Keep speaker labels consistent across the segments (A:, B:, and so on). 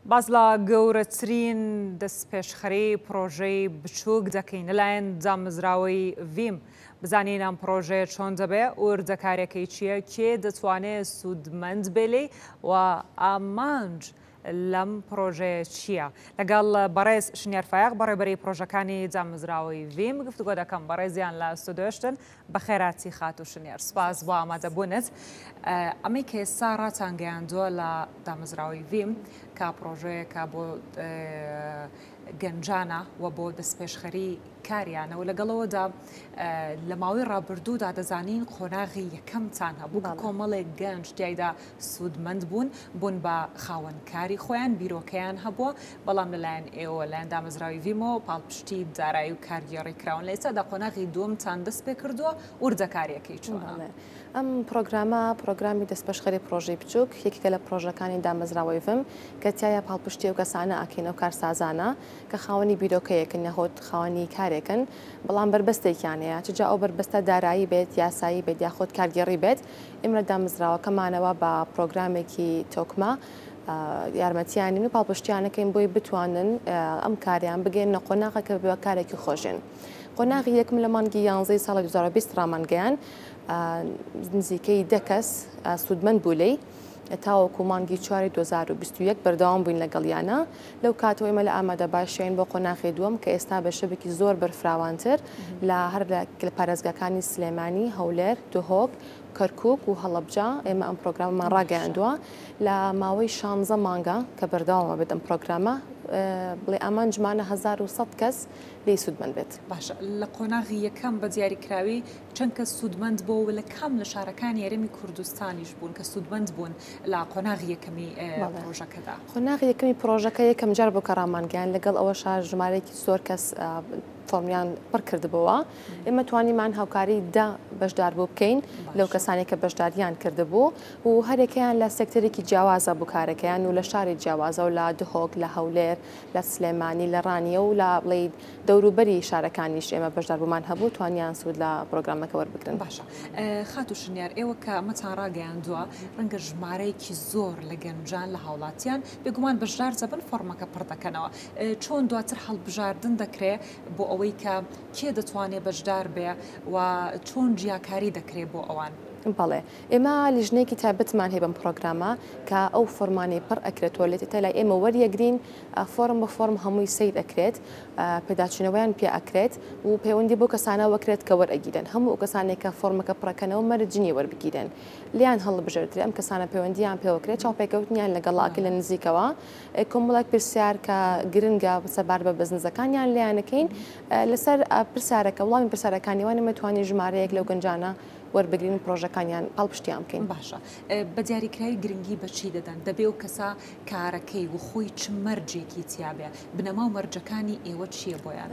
A: باس لە گەورەترین دەستپێشخەری پڕۆژەی بچووک دەکەین لەلایەن دامەزراوەی ڤیم، بزانین ئەم پڕۆژەیە چۆن دەبێ، وردەکاریەکەی چییە، کێ دەتوانێ سوودمەند بێ لێی و ئامانج لەم پڕۆژەیە چییە؟ لەگەڵ بەڕێز شنیار فایەق بەڕێوبەری پڕۆژەکانی دامەزراوەی ڤیم گفتوگۆ دەکەم. بەڕێزیان لە ستۆدیۆشتن. بەخێرهاتی خاتوو شنیار، سوپاس بۆ ئامادەبوونت. ئەمەی کە ئێستا ڕاتانگەیاندووە لە دامەزراوەی ڤیم کە پڕۆژەیەکە بۆ گەنجانە و بۆ دەستپێشخەری کاریانە و لەگەڵەوەدا لە ماوەی ڕابردوودا دەزانین قۆناغی یەکەمتان هەبوو کە کۆمەڵێک گەنج تیایدا سوودمەند بوون، بوون بە خاوەن کاری خۆیان، بیرۆکەیان هەبووە، بەڵام لەلایەن ئێوە، لایەن دامەزراوەی ڤیمەوە پاڵپشتی دارایی و کارگێڕی کراون. لە ئێستادا قۆناغی دووەمتان دەست پێکردووە، وردەکارییەکەی چۆنە؟
B: بەڵێ. ئەم پڕۆگرامە، پڕۆگرامی دەستپێشخەری پڕۆژەی بچووک، یەکێکە لە پڕۆژەکانی دامەزراوەی ڤم کە تیایا پاڵپشتی ئەو کەسانە ئەکەین، ئەو کارسازانە کە خاوەنی بیرۆکەیەکن یاخود خاوەنی کارێکن، بەڵام بەربەستێکیان هەیە، چ جا ئەو بەربەستە دارایی بێت، یاسایی بێت یاخود کارگێڕی بێت، ئێمە لە دامەزراوەکەمانەوە بە پرۆگرامێکی تۆکمە یارمەتیانین و پاڵپشتیانەکەین بۆی بتوانن ئەم کاریان بگەێنە قۆناغە کە بە کارێکی خۆشێن. قۆناغی یەکم لە مانگی یانزەی ساڵی 2020 ڕامانگەیان نزیکەی دە کەس سوودمەند بوو لێی. تاوەکو مانگی چواری 2021 بەردەوام بووین لەگەڵیانە لەو کاتەوە ئێمە لە ئامادەباشیین بۆ قۆناغی دووەم کە ئێستا بە شەبێکی زۆر بەرفراوانتر لە هەر لە پارێزگاکانی سلێمانی، هەولێر، دهۆک، کەرکوک و هەڵەبجە ئێمە ئەم پرۆگرامەمان ڕاگەیاندووە لە ماوەی شانزە مانگە کە بەردەوامە بێت ئەم پرۆگرامە بڵێ ئامانجمانە 1100 کەس لێی سوودمەند بێت.
A: باشە لە قۆناغی یەکەم بە دیاریکراوی چەند کەس سوودمەند بوو و لە کام لە شارەکانی هەرێمی کوردستانیش بوون کە سوودمەند بوون لە قۆناغی یەکەمی پڕۆژەکەدا؟
B: قۆناغی یەکەمی پڕۆژەکە یەکەم جار بوو کە ڕامانگەیاند، لەگەڵ ئەوەشا ژمارەیەکی زۆر کەس فۆرمیان پڕ کردبۆوە، ئێمە توانیمان هاوکاری دە بەشداربوو بکەین لەو کەسانەی کە بەشداریان کردبوو و هەرێکەیان لە سێکتەرێکی جیاوازە بوو کارەکەیان و لە شاری جیاوازە و لە دهۆک، لە هەولێر، لە سلێمانی، لە ڕانیە و لە بڵێی دەوروبەری شارەکانیش ئێمە بەشداربوومان هەبوو توانیان سوود لە پرۆگرامەکە وەربگرن.
A: باشە خاتوو شنیار ئێوە کە ئەمەتان ڕاگەیاندووە ڕەنگە ژمارەیەکی زۆر لە گەنجان لە هاوڵاتیان بێگومان بەشدار دەبن فۆڕمەکە پڕ دەکەنەوە چۆن دواتر هەڵبژاردن دەکرێ بۆ ئەوەی کە کێ دەتوانێ بەشدار بێ و چۆن جیاکاری دەکرێ بۆ ئەوان؟
B: بەڵێ ئێمە لیژنەیەکی تایبەتمان هەیە بەم پرۆگرامە کە ئەو فۆرمانەی پڕ ئەکرێتەوە لێتە لای ئێمە وەریەگرین فۆرم بە فۆرم هەمووی سەیر ئەکرێت پێداچوونەوەیان پێ ئەکرێت و پەیوەندی بۆ کەسانە وەکرێت کە وەرئەگیرێن هەموو ئەو کەسانێک کە فۆرمەکە پڕەکەنەوە مەرج نییە وەربگیرێن لێیان هەڵبژێردرێ ئەم کەسانە پەیوەندیان پێوەکرێت چاوپێکەوتنیان لەگەڵاکە لە نزیکەوە کۆمەڵێک پرسیار کە گرنگە سەبارەت بە بزنزەکانیان لێیانەکەین لەسەر پرسیارەکە وڵامی پرسیارەکانی وان ئێمە توانین ژمارەیەک لەو گەنجانە وەربگرین و پرۆژەکانیان پاڵپشتیان بکەین.
A: باشە بە دیاریکراوی گرنگی بە چی دەدەن؟ دەبێ ئەو کەسە کارەکەی و خۆی چ مەرجێکی تیابێ؟ بنەما و مەرجەکانی ئێوە چییە بۆیان؟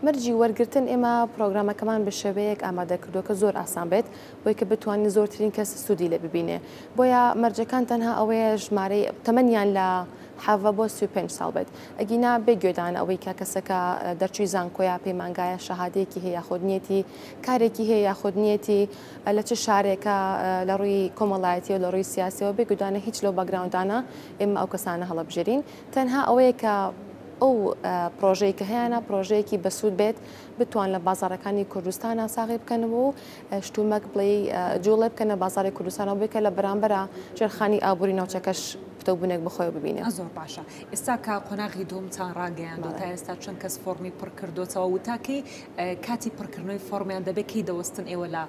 B: مەرجی وەرگرتن ئێمە پرۆگرامەکەمان بە شێوەیەک ئامادە کردووە کە زۆر ئاسان بێت بۆی کە بتوانین زۆرترین کەس سوودی لێ ببینێ بۆیە مەرجەکان تەنها ئەوەیە ژمارەی تەمەنیان لە حەڤە بۆ 35 ساڵ بێت ئەگینا بێ گوێدان ئەوەی کە کەسەکە دەرچووی زانکۆیە پەیمانگایە شەهادەیەکی هەیە یاخود نیەتی کارێکی هەیە یاخود نیەتی لە چ شارێکە لە ڕووی کۆمەڵایەتی و لە ڕووی سیاسیەوە بێ گوێدانە هیچ لەو background انە ئێمە ئەو کەسانە هەڵەبژێرین تەنها ئەوەیە کە ئەو پرۆژەی کە هەیانە پرۆژەیەکی بەسوود بێت بتوان لە بازاڕەکانی کوردستانا ساغی بکەنەوە و شتومەک بڵێی جوڵێ بکەنە بازاڕی کوردستانەوە بێ کە لە بەرامبەرا ژێرخانی ئابووری ناوچەکەش پتەوبوونێک بەخۆیەوە ببینێ.
A: زۆر باشە ئێستا کە قۆناغی دووەمتان ڕاگەیاندووە تا ئێستا چەند کەس فۆڕمی پڕ کردۆتەوە و تا کەی کاتی پڕکردنەوەی فۆڕمیان دەبێت کەی دەوەستن ئێوە لە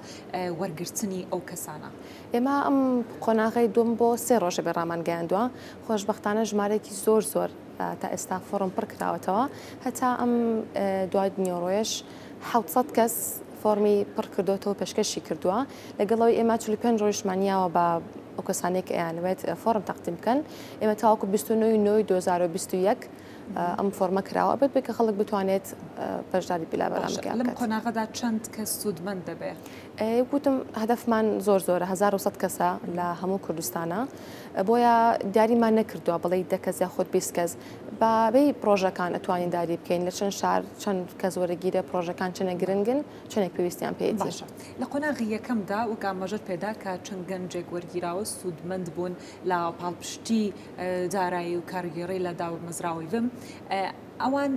A: وەرگرتنی ئەو کەسانە؟
B: ئێمە ئەم قۆناغەی دووەم بۆ سێ ڕۆژە بێ ڕامانگەیاندووە خۆشبەختانە ژمارەیەکی زۆر زۆر تا ئێستا فۆڕم پڕ کراوەتەوە هەتا ئەم دوای نیوەڕۆیەش 700 کەس فۆڕمی پڕ کردوەتەوە پێشکەشی کردووە لەگەڵ ئەوەی ئێمە 45 ڕۆژمان یاوە بە ئەو کەسانێک کە ئەیانەوێت فۆڕم تەقدیم بکەن ئێمە تاوەکو 29 نۆی 2021 ئەم فۆرمە کراوە بێت بێت کە خەڵک بتوانێت بەشداری بلا بەرامەکە
A: لەم قۆناغەدا چەند کەس سوودمەند دەبێ؟
B: وتم هەدەفمان زۆر زۆرە 1100 کەسە لە هەموو کوردستانە بۆیە دیاریمان نەکردووە بڵێ دە کەس یاخود 20 کەس بابەی پرۆژەکان ئەتوانین داری بکەین لە چەند شار چەند کەس وەرەگیرە پرۆژەکان چەنە گرنگن چەندێک پێویستیان پێیەتی.
A: باشە لە قۆناغی یەکەمدا وەک ئاماژەت پێدا کە چەند گەنجێک وەرگیراوە سوودمەند بوون لە پاڵپشتی دارایی و کارگێڕی لە دامەزراوەی ڤم ئەوان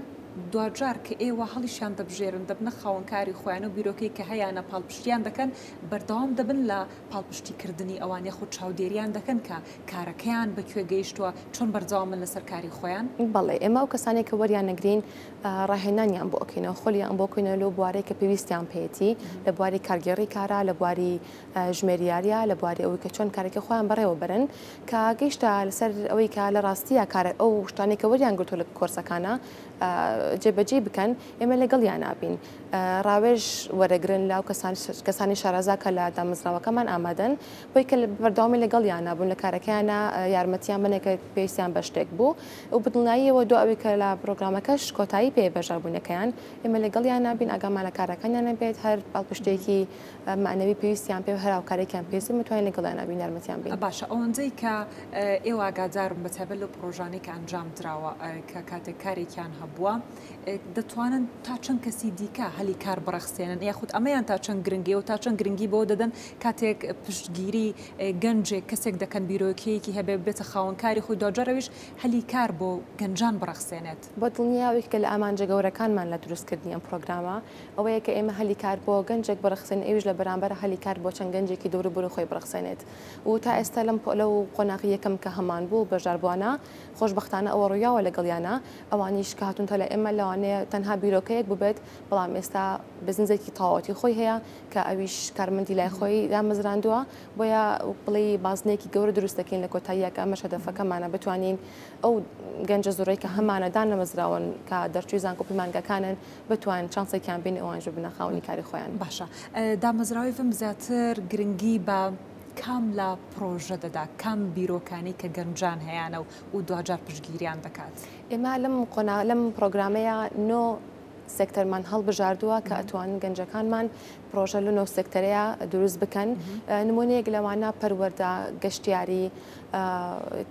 A: دواجار کە ئێوە هەڵیشیان دەبژێرن دەبنە خاوەنکاری خۆیان و بیرۆکەی کە هەیانە پاڵپشتیان دەکەن بەردەوام دەبن لە پاڵپشتیکردنی ئەوان یاخود چاودێریان دەکەن کە کارەکەیان بە کوێ گەیشتووە چۆن بەردەوامن لەسەر کاری خۆیان؟
B: بەڵێ ئێمە ئەو کەسانەی کە وەریان نەگرین ڕاهێنانیان بۆ ئەکەینەوە خۆلیان بۆ کەینەوە لەو بوارەی کە پێویستیان پێیەتی لە بواری کارگێڕی کارا لە بواری ژمێریاریە لە بواری ئەوەی کە چۆن کارەکەی خۆیان بەڕێوە بەرن کە گەیشتە لەسەر ئەوەی کە لە ڕاستیە کارە ئەو شتانەی کە وەریان گرتووە لە کۆرسەکانە جێبەجێی بکەن ئێمە لەگەڵیان نابین ڕاوێژ وەرەگرن لە کەسانی شارەزا کە لە دامەزراوەکەمان ئامادەن بۆی کە بەردەوامی لەگەڵیان بوون لە کارەکەیانە یارمەتیان بنێ کە پێویستیان بە شتێک بوو و بەدڵنیاییەوە دو ئەوەی کە لە پرۆگرامەکەش کۆتایی پێ بەشداربوونەکەیان ئێمە لەگەڵیان نابین ئاگامان لە کارەکانیان نەبێت هەر پاڵپشتێکی مەعنەوی پێویستیان پێ هەر هاوکارێکیان پێویستی متوانین لەگەڵیان نابین یارمەتیان بین.
A: باشە ئەوەندەی کە ئێوە ئاگادارن بە تایبەت لەو پڕۆژانەی کە ئەنجام دراوە کە کاتێک کارێکیان هەبووە دەتوانن تا چەند کەسی دیکە هەلی کار بڕەخسێنن یاخود ئەمەیان تا چەند گرنگە و تا چەند گرنگی بەوە دەدەن کاتێک پشتگیری گەنجێک کەسێک دەکەن بیرۆکەیەکی هەبێ ببێتە خاوەنکاری خۆی دواجار ئەویش هەلی کار بۆ گەنجان بڕەخسێنێت.
B: بە دڵنیایەوە یەکێکە لە ئامانجە گەورەکانمان لە دروستکردنی ئەم پڕۆگرامە ئەوەیە کە ئێمە هەلی کار بۆ گەنجێک بڕەخسێنین ئەویش لە بەرامبەر هەلی کار بۆ چەند گەنجێکی دەوروبەری خۆی بڕەخسێنێت و تا ئێستا لەم لەو قۆناغی یەکەم کە هەمان بوو بەشداربووانە خۆشبەختانە ئەوە ڕوویاوە لەگەڵیانە ئەوانیش کە هاتوونتە لای ئێمە لەوانەیە تەنها بیرۆکەیەک بووبێت بەڵام ئێستا بزنزێکی تەواوەتی خۆی هەیە کە ئەویش کارمەندی لای خۆی دامەزراندووە بۆیە بڵێی بازنەیەکی گەورە دروست دەکەین لە کۆتاییە کە ئەمەش هەدەفەکەمانە بتوانین ئەو گەنجە زۆرەی کە هەمانە دانەمەزراون کە دەرچووی زانکۆ پەیمانگاکانن بتوان چانسێکیان بین ئەوانیش ببنە خاوەنی کاری خۆیان.
A: باشە دامەزراوەی ڤم زیاتر گرنگی بە کام لە پڕۆژە دەدا کام بیرۆکانەی کە گەنجان هەیانە و و دواجار پشتگیریان دەکات؟
B: ئێمە لەم قۆنا لەم پڕۆگرامەیا نۆ سێکتەرمان هەڵبژاردووە کە ئەتوانن گەنجەکانمان پڕۆژە لە نۆ سێکتەرەیە دروست بکەن نمونەیەک لەوانە پەروەردە گەشتیاری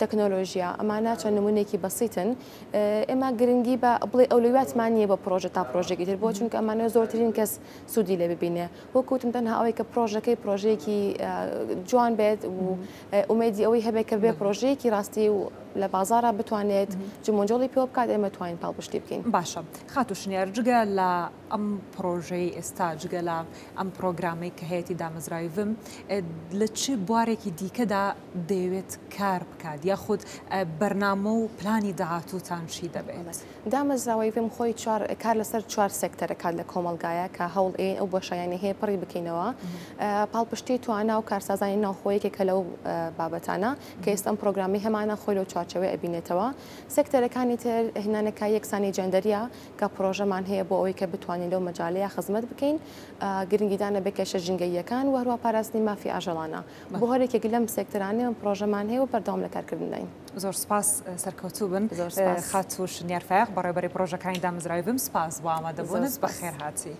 B: تەکنۆلۆژیا ئەمانە چەند نمونەیەکی بەسیتن ئێمە گرنگی بە بڵێ ئەولەویاتمان نییە بۆ پرۆژە تا پرۆژێکی تر بۆ چونکە ئەمانە زۆرترین کەس سوودی لێ ببینێ وەک وتم تەنها ئەوەی کە پرۆژەکەی پرۆژەیەکی جوان بێت و ئومێدی ئەوەی هەبێت کە بێ پرۆژەیەکی ڕاستی و لە بازاڕا بتوانێت جموجۆڵی پێوە بکات ئێمە توانین پاڵپشتی بکەین.
A: باشە خاتوو شنیار جگە لە ئەم پرۆژەی ئێستا جگە لە ئەم پرۆگرامەی کە هەیەتی دامەزراوی ڤم لە چ بوارێکی دیکەدا دەیەوێت کار بکات یاخود بەرنامە و پلانی داهاتووتان چی دەبێت؟
B: دامەزراوەی ڤم خۆی چوار کار لەسەر چوار سێکتەر ئەکات لە کۆمەڵگایە کە هەوڵ ئەیەین ئەو بۆشاییانەی هەیە پڕی بکەینەوە پاڵپشتی توانا و کارسازانی ناوخۆ یەکێکە لەو بابەتانە کە ئێستا ئەم پرۆگرامی هەمانە خۆی لەو چوارچێوەیە ئەبینێتەوە سێکتەرەکانی تر هێنانەکە یەکسانی جێندەریە کە پرۆژەمان هەیە بۆ ئەوەی کە بتوانین لەو مەجالەیە خزمەت بکەین گرنگیدانە بە کێشە ژینگەییەکان و هەروە پاراستنی مافی ئاژەڵانە بۆ هەر یەکێک لەم سێکتەرانەی ئەم پرۆژەمان هەیە و بەردەوام لە کارکردنداین.
A: زۆر سپاس سەرکەوتوو بن.
B: زۆر سپاس.
A: خاتوو شنیار فایەق بەڕێوەبەری پڕۆژەکانی دامەزراوەی ڤم سپاس بۆ ئامادەبوونت
B: زۆر سپاس.
A: بەخێرهاتی.